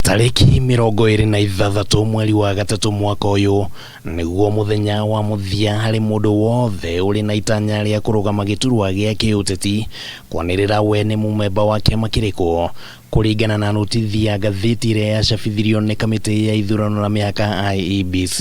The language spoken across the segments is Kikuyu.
Tarĩki 26 mweri wa gatatũ mwaka ũyũ nĩguo mũthenya wa mũthia harĩ mũndũ wothe ũrĩ na itanya rĩa kũrũgama gĩturwa gĩa kĩũteti kwanĩrĩra we nĩ mũmemba wa kĩama kĩrĩkũ kũringana na notithi ya ngathĩti ĩrĩa yacabithirio nĩ kamĩtĩ ya ithurano na mĩhaka IEBC.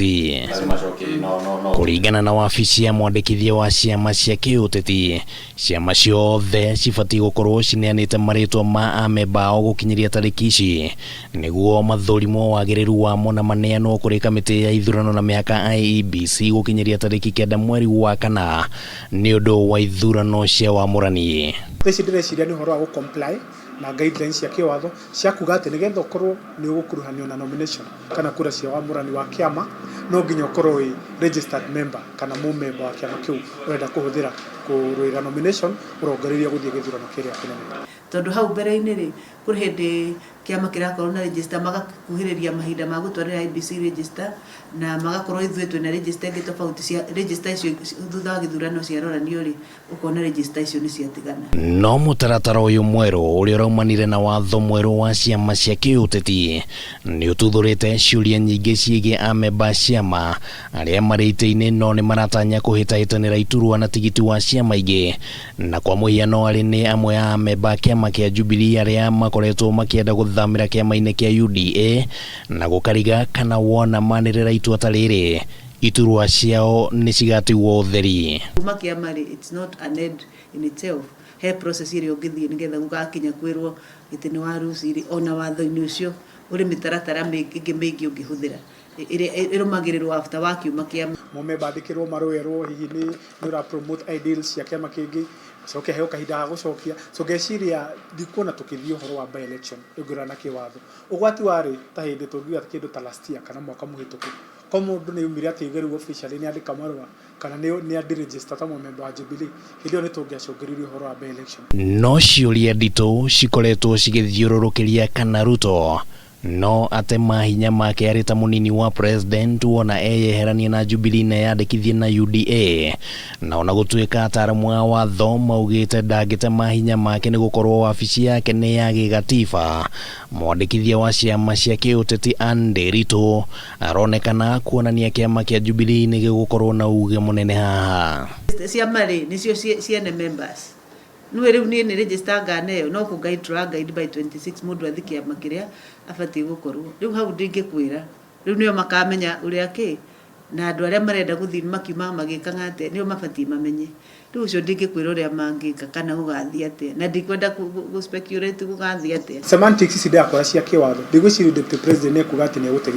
Kũringana na wabici ya mwandĩkithia wa ciama cia kĩũteti, Ciama ciothe cibatiĩ gũkorwo cineanĩte marĩtwa ma amemba ao gũkinyĩria tarĩki ici nĩguo mathũrimwo wagĩrĩru wamo na maneanwo kũrĩ kamĩtĩ ya ithurano na mĩhaka IEBC gũkinyĩria tarĩki 9 mweri wa kana nĩũndũ wa ithurano cia wamũrani. Thaa ici ndĩreciria nĩ ũhoro wa gũ comply na guidelines cia kĩwatho cia kuga atĩ nĩgetha ũkorwo nĩ ũgũkuruhanio na nomination kana kura cia wamũrani wa kĩama no nginya ũkorwo wĩ registered member kana mũmemba wa kĩama kĩu ũrenda kũhũthĩra kũrũĩra nomination ũrongoreirie gũthiĩ gĩthurano kĩrĩa kĩnene. Tondũ hau mbere-inĩ rĩ, kũrĩ hĩndĩ kĩama kĩrakorwo na register magakuhĩrĩria mahinda ma gũtwarĩra IEBC register na magakorwo ithuĩ twĩna register ĩngĩ tofauti cia register icio thutha wa gĩthurano ciaroranio rĩ, ũkona register icio nĩ ciatigana. No mũtaratara ũyũ mwerũ ũrĩa ũraumanire na watho mwerũ wa ciama cia kĩũteti nĩ ũtuthũrĩte ciũria nyingĩ ciĩgiĩ amemba a ciama arĩa marĩ itĩ-inĩ no nĩ maratanya kũhĩtahĩtanĩra iturwa na tigiti wa ciama ingĩ na kwa mũhiano arĩ nĩ amwe a amemba a kĩama kĩa Jubilee arĩa makoretwo makĩenda gũthamĩra kĩama-inĩ kĩa UDA na gũkariga kana wona manĩrĩra itua ta rĩrĩ Iturwa ciao nĩ cigatigwo ũtheri. Kuma kĩama rĩ, it's not an end in itself, he process ĩrĩa ũngĩthiĩ nĩgetha gũgakinya kwĩrwo atĩ nĩ wa lose rĩ, ona watho-inĩ ũcio ũrĩ mĩtaratara ĩngĩ mĩingĩ ũngĩhũthĩra ĩrĩa ĩrũmagĩrĩrwo after wakiuma kĩama. Mũmemba andĩkĩrwo marũa erwo hihi nĩ ũra promote ideals cia kĩama kĩngĩ, acoke aheo kahinda ga gũcokia. So ngeciria ndikuona tũkĩthiĩ ũhoro wa by election ũngĩrora na kĩwatho. Ũgwati warĩ ta hĩndĩ tũngiuga kĩndũ ta last year kana mwaka mũhĩtũku, Ko mũndũ nĩ aumire akĩuga rĩu officially nĩ andĩka marũa kana nĩ a deregister ta mũmemba wa Jubilee, hĩndĩ ĩyo nĩ tũngĩacũngĩrĩirie ũhoro wa by election. No ciũria nditũ cikoretwo cigĩthiũrũrũkĩria kana Ruto no ate mahinya make arĩ ta mũnini wa president wona eyeherania na Jubilee na eyandĩkithie na UDA. Na ona gũtuĩka ataaramu a watho maugĩte ndangĩte mahinya make nĩ gũkorwo wabici yake nĩ ya gĩgatiba, mwandĩkithia wa ciama cia kĩũteti Ann Nderitu Aronekana kuonania kĩama kĩa Jubilee nĩ gĩgũkorwo na uge mũnene haha. Ciama rĩ nĩcio ciene members. Nĩũĩ rĩu niĩ nĩ register nganeo no kũ guide tũra guide by 26 mũndũ athiĩ kĩama kĩrĩa abatiĩ gũkorwo. Rĩu hau ndingĩkwĩra. Rĩu nĩo makamenya ũrĩa kĩ na andũ arĩa marenda gũthiĩ makiumaga magĩkaga atĩa nĩo mabatiĩ mamenye. Rĩu ũcio ndingĩkwĩra ũrĩa mangĩka kana gũgathiĩ atĩa, na ndikwenda gũ speculate gũgathiĩ atĩa. Semantics ici ndĩrakora cia kĩwatho, ndigwĩciria Deputy President nĩ ekuga atĩ nĩ egũte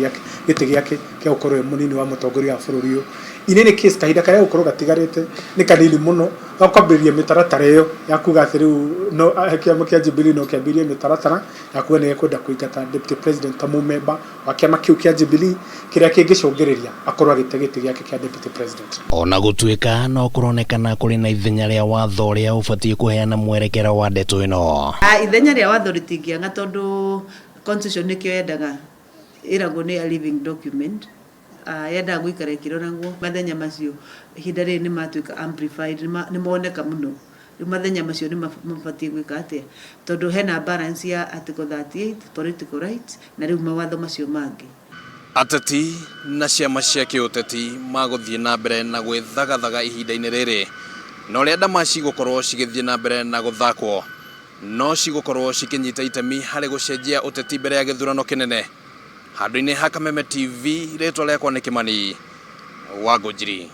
gĩtĩ gĩake kĩa gũkorwo e mũnini wa mũtongoria wa bũrũri ũyũ. In any case kahinda karĩa gegũkorwo gatigarĩte nĩ kanini mũno ga kwambĩrĩria mĩtaratara ĩyo ya kuga atĩ rĩu no kĩama kĩa Jubilee no kĩambĩrĩrie mĩtaratara ya kuga nĩ gĩkwenda kũingata Deputy President ta mũmemba wa kĩama kĩu kĩa Jubilee kĩrĩa kĩngĩcũngĩrĩria akorwo agĩte gĩtĩ gĩake kĩa Deputy President. O na gũtuĩka no kũronekana kũrĩ na ithenya rĩa watho ũrĩa ũbatiĩ kũheana mwerekera wa ndeto ĩno. Ithenya rĩa watho rĩtingĩaga tondũ constitution nĩkĩo yendaga, ĩragwo nĩ a living document. Yendaga gũikara ĩkĩroragwo. Mathenya macio ihinda rĩrĩ nĩ matuĩka amplified, nĩ moneka mũno. Rĩu mathenya macio nĩ mabatiĩ gwĩka atĩa? Tondũ hena balance ya Article 38, political rights, na rĩu mawatho macio mangĩ. Ateti na ciama cia kĩũteti magũthiĩ na mbere na gwĩthagathaga ihinda-inĩ rĩrĩ, na ũrĩa ndama cigũkorwo cigĩthiĩ na mbere na gũthakwo, no cigũkorwo cikĩnyita itemi harĩ gũcenjia ũteti mbere ya gĩthurano kĩnene. Handũ-inĩ ha Kameme TV, rĩtwa rĩakwa nĩ Kĩmani wa Ngũnjiri.